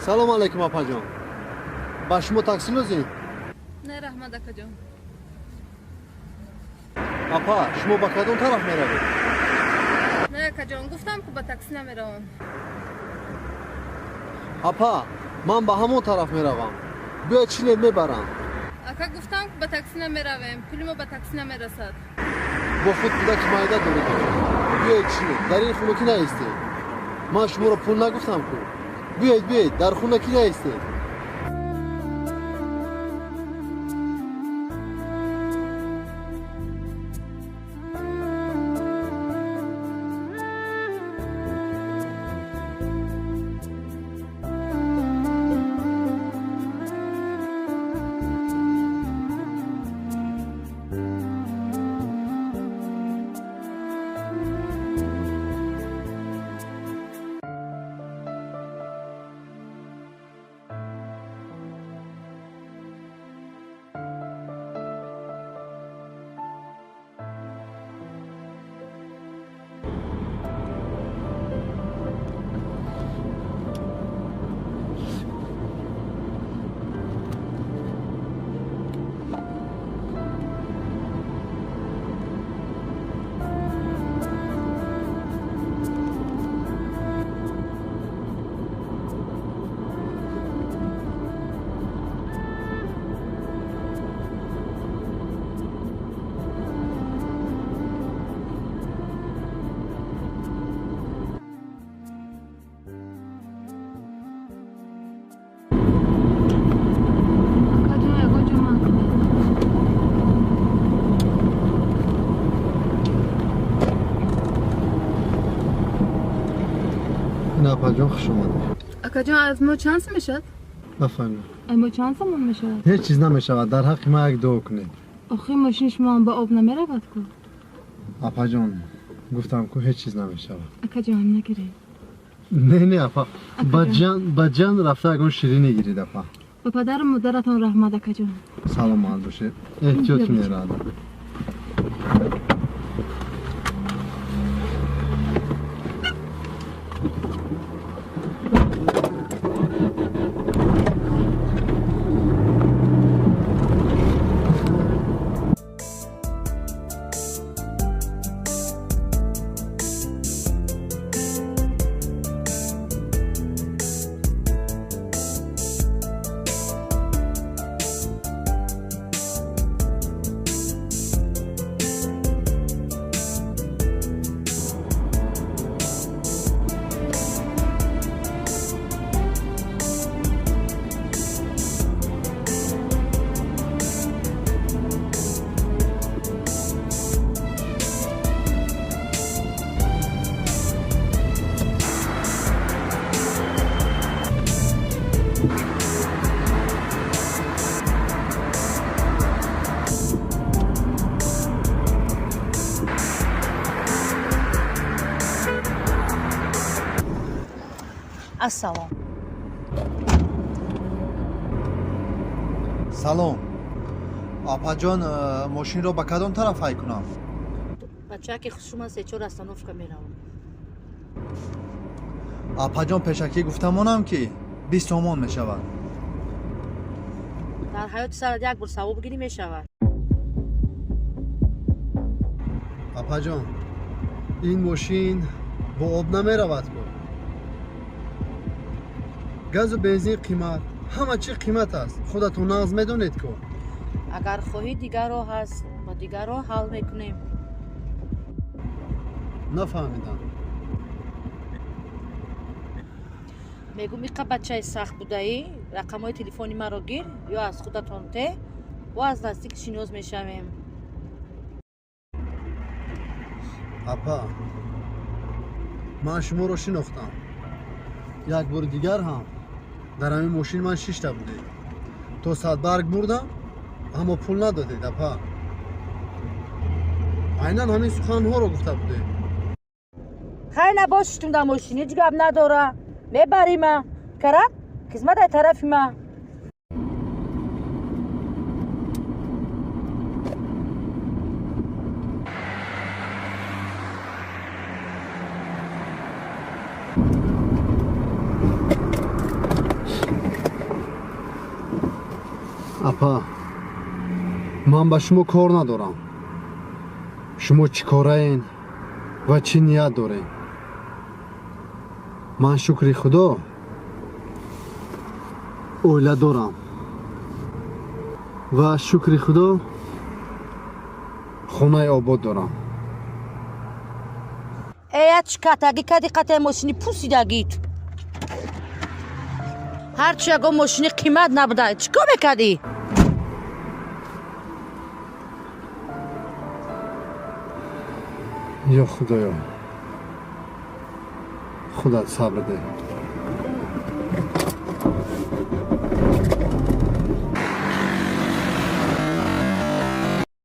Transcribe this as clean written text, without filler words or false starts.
Салом алейкум, апаҷон. Ба шумо такси лозим? Не, раҳмат, акаҷон. Апа, шумо ба кадом тараф меравед? Не, акаҷон, гуфтам, ки ба такси намеравам. Апа, ман ба ҳамон тараф меравам. Биёед шинед, мебарам. Ака, гуфтам, ки ба такси намеравем. Пули мо ба такси намерасад. Бо худ кӯдаки майда доред. Биёед шинед, дар ин хунукӣ наистед. Ман шуморо пул нагуфтам ку. Биёед, биёед, дар хунукӣ наистед. Апаҷон, хуш омадед. Акаҷон, аз мо чанд сом мешавад? Нафаҳмидам. Аз мо чанд сомон мешавад? Ҳеҷ чиз намешавад. Дар ҳаққи ман як дуо кунед. Охи мошини шумо ба об намеравад ку? Апаҷон, гуфтам ку, ҳеҷ чиз намешавад. Акаҷон, нагиред. Не, не, апа. Ба ҷан рафта ягон ширинӣ гиред, апа. Ба падару модаратон раҳмат, акаҷон. Саломат бошед. Эҳтиёт мерад. Ассалом. Салом. Апаҷон, мошинро ба кадом тараф ҳай кунам? Бачаки хушума се-чор остановка меравам. Апаҷон, пешакӣ гуфтамонам, ки 20 сомон мешавад. Дар ҳаёти сарат як бор савоб гирӣ мешавад. Апаҷон, ин мошин бо об намеравад ку. Газу бензин қимат, ҳама чӣ қимат аст. Худатон нағз медонед ку. Агар хоҳӣ, дигар роҳ ҳаст, ба дигар роҳ ҳал мекунем. Нафаҳмидам. Мегӯм, иқа бачаи сахт будаӣ, рақамҳои телефони маро гир, ё аз худатон те, ё аз наздик шинос мешавем. Апа, ман шуморо шинохтам. Як бори дигар ҳам дар ҳамин мошин ман шишта будед. То садбарг бурдам, аммо пул надодед, апа. Айнан ҳамин суханҳоро гуфта будед. Хай, набошиштум дар мошин, ҳеҷ гап надора. Мебарима. Карам, хизмат ай тарафи ма. Апа, ман ба шумо кор надорам. Шумо чӣ кораен ва чӣ ният дорем? Ман, шукри Худо, оила дорам ва, шукри Худо, хонаи обод дорам. Эя, чӣ катагӣ кади қатаи мошини пусидагит? Ҳарчи ягон мошини қимат набуда, чӣ кор мекардӣ? Ё Худоё, худат сабр деҳ.